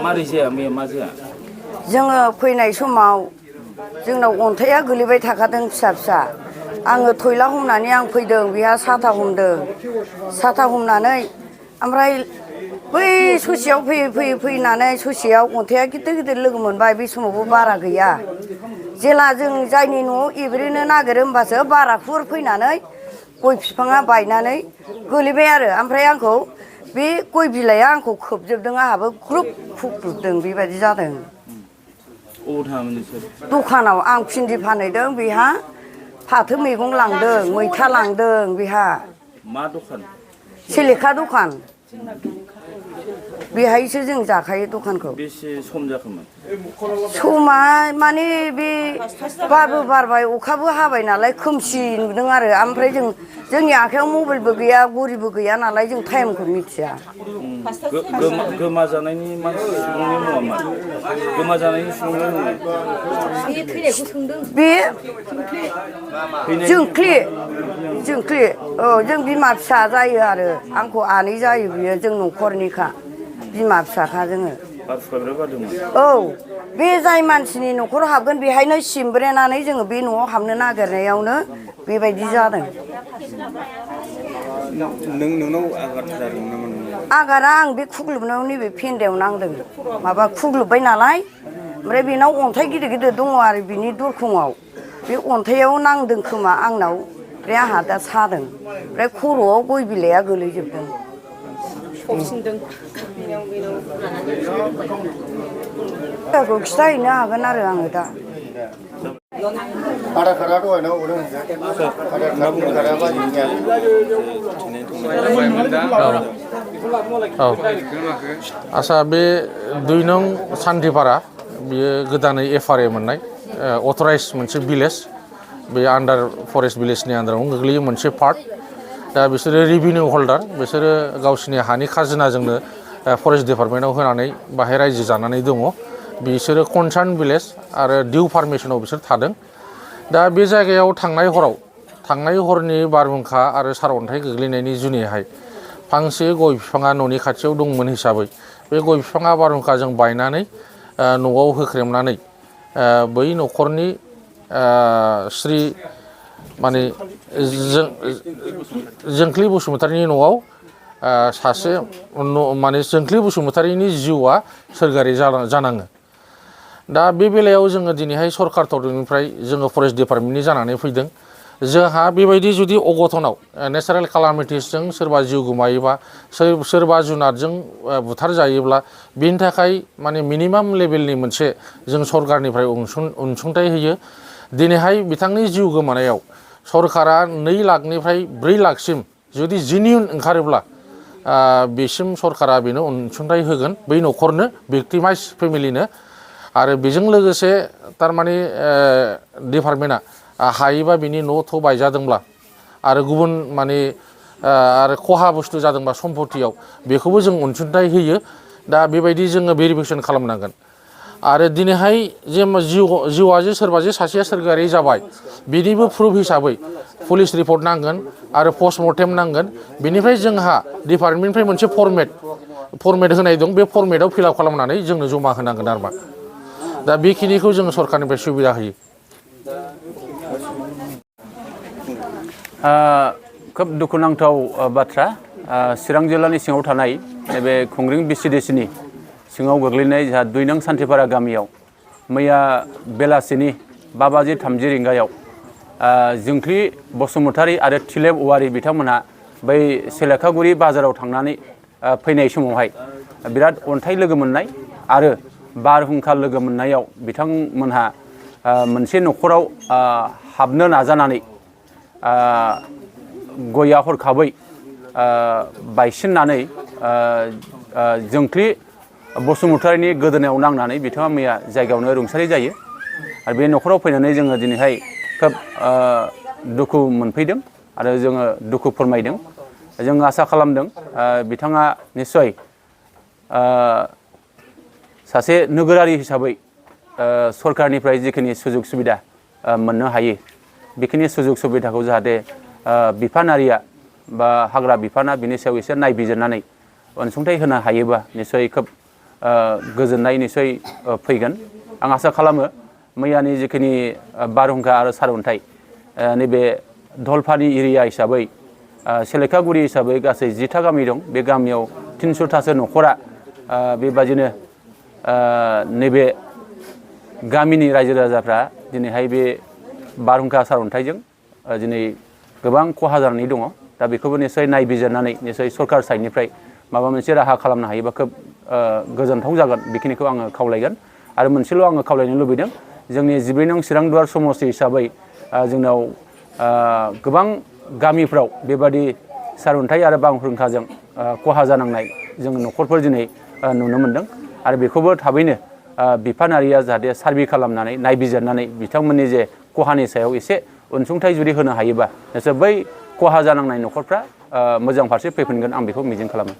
मारै जाया मैया मा जाया जोङो फैनाय समाव जोंनाव अन्थाइया गोलैबाय थाखादों फिसा फिसा आङो थयला हमनानै आं फैदों बेहा साथा हमदों साथा हमनानै ओमफ्राय बै ससेयाव फैयै फैनानै ससेयाव अन्थाइया गिदिर गिदिर लोगो मोनबाय बे समावबो बारा गैया जेला जों जायनि न'आव एब्रेनो नागिरो होमबासो बारा खुर फैनानै गय बिफाङा बायनानै गोलैबाय आरो ओमफ्राय आंखौ बे गय बिलाइआ आंखौ खोबजोबदों आंहाबो ग्रुब खुग्लुबदों बेबायदि जादों दखानाव आं भिन्दि फानहैदों बेहा फाथो मैगं लांदों मैथा लांदों बेहा मा दखान सेलेखा दखान बेहायसो जों जाखायो दखानखौ बेसे सम जाखोमोन समा माने बे बारबो बारबाय अखाबो हाबाय नालाय खोमसि नुदों आरो ओमफ्राय जोंनि आखायाव मबाइलबो गैया घरिबो गैया नालाय जों टाइमखौ मिथिया गोमाजानायनि मानसि सुबुंनि मुङा मा गोमाजानायनि सुबुंनि मुङा बे जोंख्लि औ जों बिमा फिसा जायो आरो आंखौ आनै जायो बियो जों न'खरनिखा बिमा फिसाखा जोङो औ बे जाय मानसिनि न'खराव हाबगोन बेहायनो सिमब्रेनानै जोङो बे न'आव हाबनो नागिरनायावनो बेबायदि जादों नोंनाव आघात जादों नामा आगारा आं बे खुग्लुबनायाव नैबे फेन्दायाव नांदों माबा खुग्लुबबाय नालाय ओमफ्राय बेनाव अन्थाइ गिदिर गिदिर दङ आरो बिनि दरखंआव बे अन्थाइयाव नांदों खोमा आंनाव ओमफ्राय आंहा दा सादों ओमफ्राय खर'आव गय बिलाइआ गोलैजोबदों खिथाहैनो हागोन आरो आङो दा आसा बे 2 नं सान्थिपारा बियो गोदानै FRA मोननाय अथराइज मोनसे भिलेज बे आन्डार फरेस्ट भिलेजनि आन्डारावनो गोग्लैयो मोनसे पार्ट दा बिसोरो रेभिनिउ हल्डार बिसोरो गावसिनि हानि खाजोनाजोंनो फरेस्ट डिपार्टमेन्टआव होनानै बाहाय रायजो जानानै दङ बिसोरो कनसार्न भिलेज आरो डिउ पारमिसनाव बिसोर थादों दा बे जायगायाव थांनाय हरनि बारहुंखा आरो सारअन्थाइ गोग्लैनायनि जुनैहाय फांसे गय बिफाङा न'नि खाथियाव दंमोन हिसाबै बे गय बिफाङा बारहुंखाजों बायनानै न'आव होख्रेमनानै बै न'खरनि श्री माने जोंख्लि बसुमतारीनि न'आव सासे माने जोंख्लि बसुमतारीनि जिउआ सोरगोआरि जानाङो दा बे बेलायाव जोङो दिनैहाय सरकार तरफनिफ्राय जोङो फरेस्ट डिपार्टमेन्टनि जानानै फैदों जोंहा बेबायदि जुदि अघटनाव नेचारेल कालामिटिसजों सोरबा जिउ गोमायोबा सोरबा जुनारजों बुथार जायोब्ला बेनि थाखाय माने मिनिमाम लेभेलनि मोनसे जों सरकारनिफ्राय अनसुंथाइ होयो दिनैहाय बिथांनि जिउ गोमानायाव सरकारा 2 लाखनिफ्राय 4 लाखसिम जुदि जेन्युइन ओंखारोब्ला बेसिम सरकारा बेनो अनसुंथाइ होगोन बै न'खरनो भिक्टिमाइज फेमिलिनो आरो बेजों लोगोसे थारमाने डिपार्टमेन्टआ हायोबा बिनि न' बायजादोंब्ला आरो गुबुन माने आरो खहा बुस्थु जादोंबा सम्पतियाव बेखौबो जों अनसुंथाइ होयो दा बेबायदि जोङो भेरिफिकेसन खालामनांगोन आरो दिनैहाय जे जिउआ जे सोरबा जे सासेया सोरगोआरि जाबाय बिनिबो प्रुफ हिसाबै पुलिस रिपर्ट नांगोन आरो पस्टमर्टेम नांगोन बेनिफ्राय जोंहा डिपार्टमेन्टनिफ्राय मोनसे फर्मेट होनाय दं बे फर्मेटाव फिलआप खालामनानै जोंनो जमा होनांगोन आरोमा दा बेखिनिखौ जोङो सरकारनिफ्राय सुबिदा होयो खोब दुखुनांथाव बाथ्रा चिरां जिल्लानि सिङाव थानाय नैबे खुंग्रिं BCDC नि सिङाव गोग्लैनाय जोंहा 2 नं सान्थिपारा गामियाव मैया बेलासिनि 5:30 रिंगायाव जोंख्लि बसुमतारी आरो थिलेब औवारी बिथांमोनहा बै सेलेखागुरि बाजाराव थांनानै फैनाय समावहाय बिराद अन्थाइ लोगो मोननाय आरो बारहुंखा लोगो मोननायाव बिथांमोनहा मोनसे न'खराव हाबनो नाजानानै गया हरखाबै बायसिननानै जोंख्लि बसुमतारीनि गोदोनायाव नांनानै बिथाङा मैया जायगायावनो रुंसारि जायो आरो बे न'खराव फैनानै जोङो दिनैहाय खोब दुखु मोनफैदों आरो जोङो दुखु फोरमायदों जों आसा खालामदों बिथाङा निश्चय सासे नोगोरारि हिसाबै सरकारनिफ्राय जिखिनि सुजुग सुबिदा मोननो हायो बेखिनि सुजुग सुबिदाखौ जाहाथे बिफानारिया बा हाग्रा बिफाना बिनि सायाव एसे नायबिजिरनानै अनसुंथाइ होनो हायोबा निश्चय खोब गोजोननाय निसय फैगोन आं आसा खालामो मैयानि जिखिनि बारहुंखा आरो सारअन्थाइ नैबे धलफारि एरिया हिसाबै सेलेखागुरि हिसाबै गासै 10था गामि दं बे गामियाव 300थासो न'खरा बेबादिनो नैबे गामिनि रायजो राजाफ्रा दिनैहाय बे बारहुंखा सारअन्थाइजों दिनै गोबां खहा जानानै दङ दा बेखौबो निसय नायबिजिरनानै निसय सरकार साइडनिफ्राय माबा मोनसे राहा खालामनो हायोबा खोब गोजोनथाव जागोन बेखिनिखौ आङो खावलायगोन आरो मोनसेल' आङो खावलायनो लुबैदों जोंनि 14 नं चिरांदुवार समस्ति हिसाबै जोंनाव गोबां गामिफ्राव बेबादि सारअन्थाइ आरो बांहुंखाजों खहा जानांनाय जों न'खरफोर दिनै नुनो मोनदों आरो बेखौबो थाबैनो बिफानारिया जाहाथे सार्भे खालामनानै नायबिजिरनानै बिथांमोननि जे खहानि सायाव एसे अनसुंथाइ जुदि होनो हायोबा बै खहा जानांनाय न'खरफ्रा मोजां फारसे फैफिनगोन आं बेखौ मिजिं खालामो